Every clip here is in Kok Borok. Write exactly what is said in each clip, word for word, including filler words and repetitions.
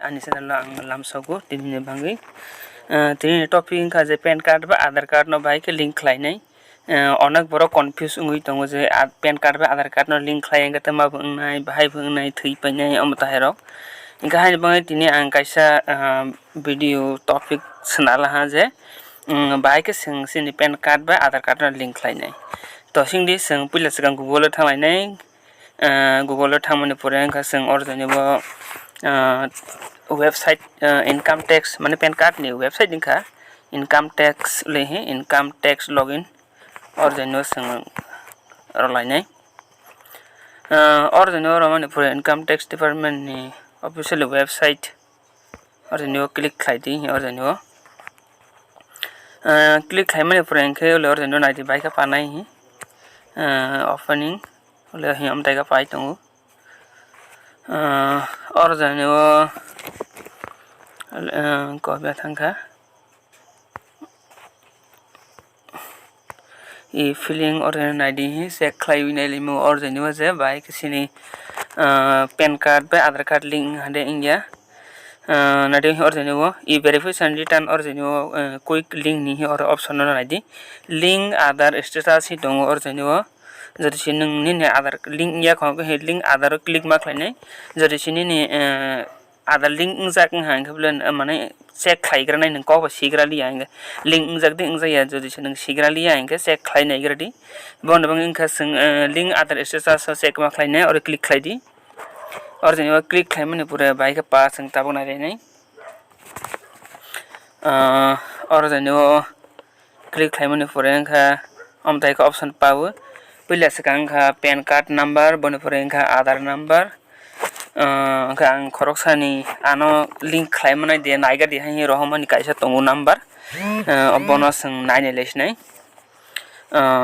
Ani channel o ang lamsogo tinini bagwi. Ah, tinini topic wngkha je PAN card ba Aadhaar card no bahai khe link khlainai. Ah, onek borok confuse wngwi tongo je, ah, PAN card ba Aadhaar card no link khlai hwnkhe tei ma bo wngnai, bahai bo wngnai, thwi painai, omo tahairok. Hwnkhe haini bagwi tini ang kaisa, ah, video topic swnalaha je, um, bahai khe chwng chini PAN card ba Aadhaar card no link khlainai. To singdi chwng puila swkang Google o thanglainai. Ah, Google o thangmani pore wngkha chwng oro jani bo, ah, website, ah, income tax mane PAN card ni website wngkha income tax le he income tax login oro jani o chwng rwlainai. Ah, oro jani o rwmani pore income tax department ni official website. Oro jani o click khlai di, oro jani o. Ah, click khlaimani pore hwnkhe oro jani o naidi bai khe panai hi. Ah, opening, olo hi amtai khe pai tongo. Ah, oro jani o, ah, kopya thangkha. E-filing oro jani naidi hi check khlaiwi nailimo oro jani o je bai khe chini, ah, PAN card bai Aadhaar card link hande wngya. Ah, naidi oro jani o e-verification return oro jani o, ah, quick link ni hi oro option no naidi. Link Aadhaar status hi tongo oro jani o. Jodi se nwng nini Aadhaar link wngya kho, link Aadhaar o click ma khlainai. Jodi se nini, ah, Aadhaar link wngjak wngkha hwnkhe bole, eh, mane check khlaigra nai nwng kok bo sigra liya hwnkhe link wngjak de wngjak ya, jodi se nwng sigra liya hwnkhe check khlai naigra di. Bono bagwi wngkha chwng, eh, link Aadhaar status o check ma khlai nai, oro click khlai di. Oro jani o click khlaimani pore bai khe pa chwng tabuk nai nai. Ah, oro jani o click khlaimani pore wngkha, omo tai khe option pawo. Puila swkang wngkha PAN card number, boni pore wngkha Aadhaar number. Ah, wngkha ang khoroksani ano link khlaimanai de, naiga de hai rohormani kaisa tongo number. Ah, bono chwng nainai laisinai. Ah,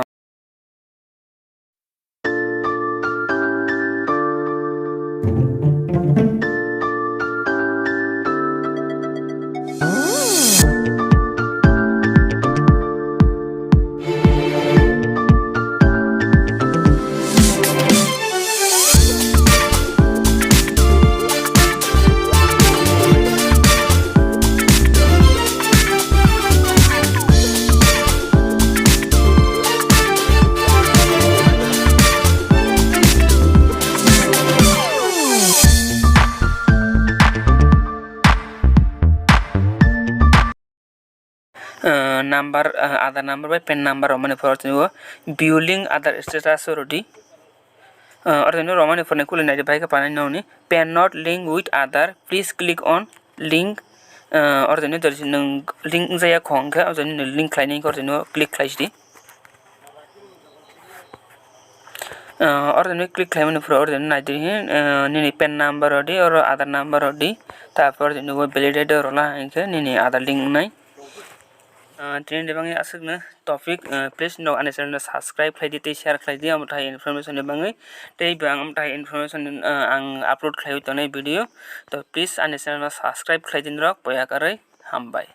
Ah, number, ah, Aadhaar number bai PAN number romani pore tini o view link Aadhaar status o rwdi. Ah, oro tini romani pore kuli naidi bai khe panai nokni PAN not link with Aadhaar, please click on link. Ah, oro tini jodi se nwng link wngjaya kho hwnkhe oro tini link khlainai hwnkhe oro tini o click khlai sidi. Ah, oro tini click khlaimani pore oro tini naidi hi, ah, nini PAN number rwdi, oro Aadhaar number rwdi, tarpor tini bo validate rwla hwnkhe nini Aadhaar link wngnai. Ah, tini bagwi aswkno topic, ah, please no ani channel no subscribe khlai di tei share khlai di, omo thai information ni bagwi tei bo ang omo thai information, ah, ang upload khlaiwi tongnai video, to please ani channel no subscribe khlai di norok poya kwrwi, hambai.